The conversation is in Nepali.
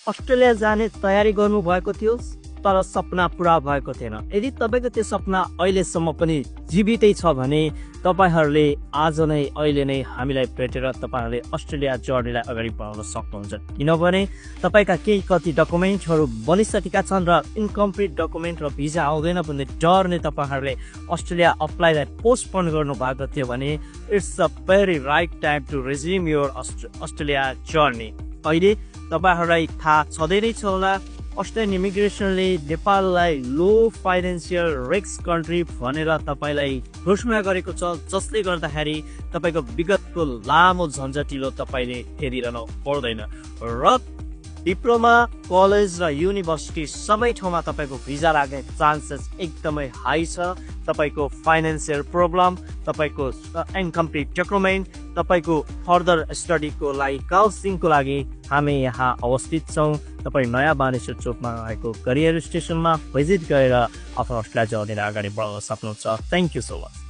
अस्ट्रेलिया जाने तयारी गर्नुभएको थियो तर सपना पुरा भएको थिएन। यदि तपाईँको त्यो सपना अहिलेसम्म पनि जीवितै छ भने तपाईँहरूले आज नै अहिले नै हामीलाई भेटेर तपाईँहरूले अस्ट्रेलिया जर्नीलाई अगाडि बढाउन सक्नुहुन्छ। किनभने तपाईँका केही कति डकुमेन्टहरू बनिसकेका छन् र इन्कम्प्लिट डकुमेन्ट र भिजा आउँदैन भन्ने डरले तपाईँहरूले अस्ट्रेलिया अप्लाईलाई पोस्टपोन गर्नुभएको थियो भने it's a very right time to resume your Australia journey. अहिले तपाईँहरूलाई थाहा छँदै नै छ होला, अस्ट्रेलियन इमिग्रेसनले नेपाललाई लो फाइनेन्सियल रिस्क कन्ट्री भनेर तपाईँलाई घोषणा गरेको छ, जसले गर्दाखेरि तपाईँको विगतको लामो झन्झटिलो तपाईँले हेरिरहनु पर्दैन र डिप्लोमा कलेज र युनिभर्सिटी सबै ठाउँमा तपाईँको भिजा लाग्ने चान्सेस एकदमै हाई छ। तपाईँको फाइनेन्सियल प्रब्लम, तपाईँको इन्कम्प्लिट डकुमेन्ट, तपाईँको फर्दर स्टडीको लागि काउन्सिलिङको लागि हामी यहाँ अवस्थित छौँ। तपाईँ नयाँ बानेश्वर चोकमा रहेको करियर स्टेसनमा भिजिट गरेर आफ्नो अस्ट्रेलिया जर्नीलाई अगाडि बढाउन सक्नुहुन्छ। Thank you so much.